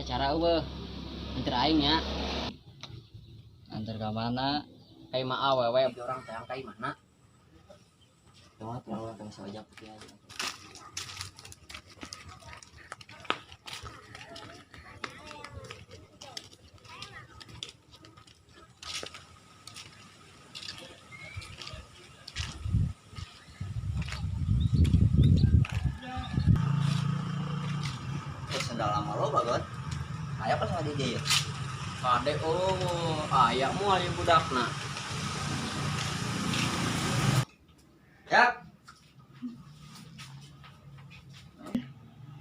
Acara eueuh. Anter aing nya. Antar ka mana? Ka imah awewe urang teh ka imahna. Cuma tuh orang kan ojek putih aja. Sendal lama lo bagot. Aya pas sama DJ ya. Kade oh, aya moal ieu budakna. Ya.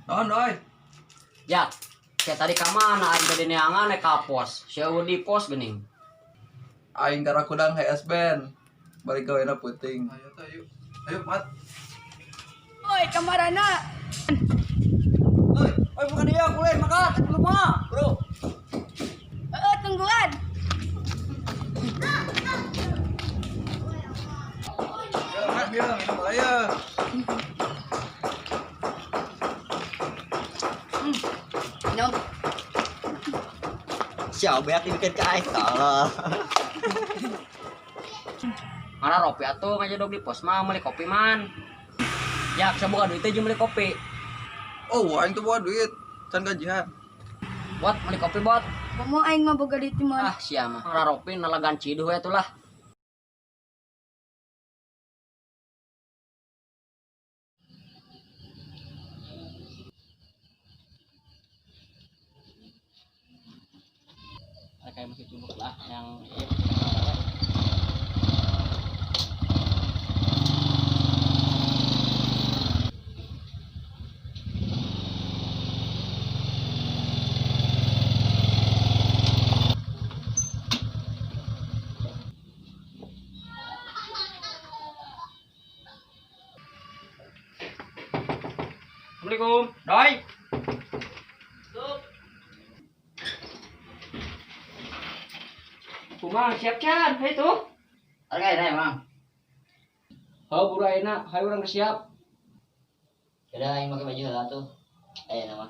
Naon doi? Ya, sia tadi ka mana aing tadi neangan ka pos. Sia eueuh di pos geuning. Aing karakudang HS band. Balik gawena puting. Ayo tuh ayo. Ayo mat. Oi, kamarana. Oi, oi bukan dia, kulen makan, belum mah, bro. Heeh, tungguan. Ya, minum ya, minum aja. Minum. Siapa banyak dibikin ke aing tolol. Mana ropi atuh ngajedog di pos mah meuli kopi man. Ya, saya buka duit aja beli kopi. Oh, aing tuh bawa duit. Can gajian. Bot, beli kopi bot. Komo aing mah boga duit mah. Ah, sia mah. Ora ropi nalagan ciduh we atuh lah. Kayak masih cubuk lah yang iya. Assalamualaikum, Doi. Kumaha siap can, hayu tuh. Oke, nah emang. Hau buru ayeuna, hayu urang geus siap. Udah aing pakai baju heula tuh. Eh nama.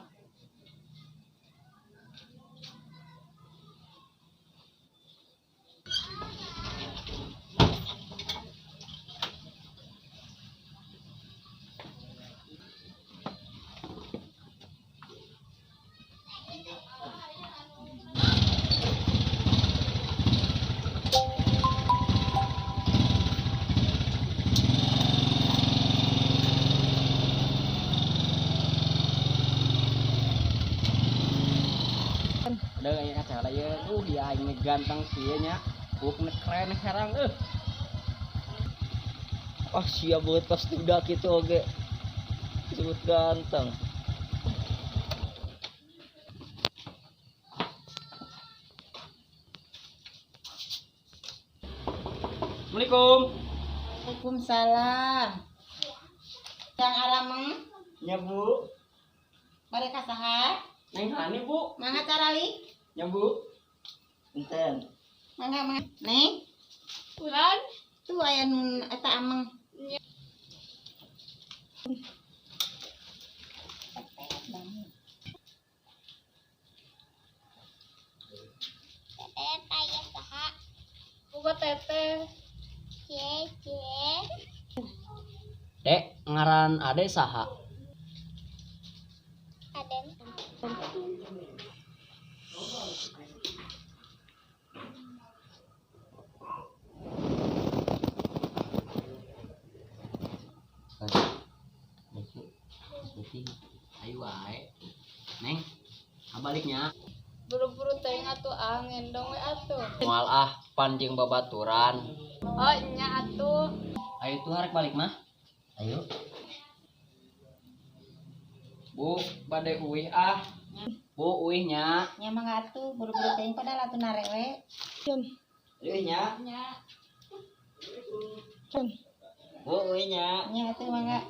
Udah kayak kaca lah ya, ya aing mah ganteng sih nya. Bukna keren herang euh. Oh, siap banget pas udah gitu oge. Disebut ganteng. Assalamualaikum. Waalaikumsalam. Yang arameng, Nya Bu. mereka saha? Neng Hani Bu. Mangga carali? Nya Bu. Enten. Mangga mangga. Neng, Ulan. tuh aya nun eta ameng. Boga teteh. Dek, ngaran ade saha? Ayo wae. Neng, abaliknya. Buru-buru teuing atuh ah ngendong we atuh. Moal ah pan jeung babaturan. Oh, nya atuh. Ayo tuh harek balik mah. Ayo. Bu, bade uih ah. Bu, uih nya. Nya mangga atuh buru-buru teuing padahal atuh narek we. Uih nya. Nya. Bu, uih nya. Nya atuh mangga.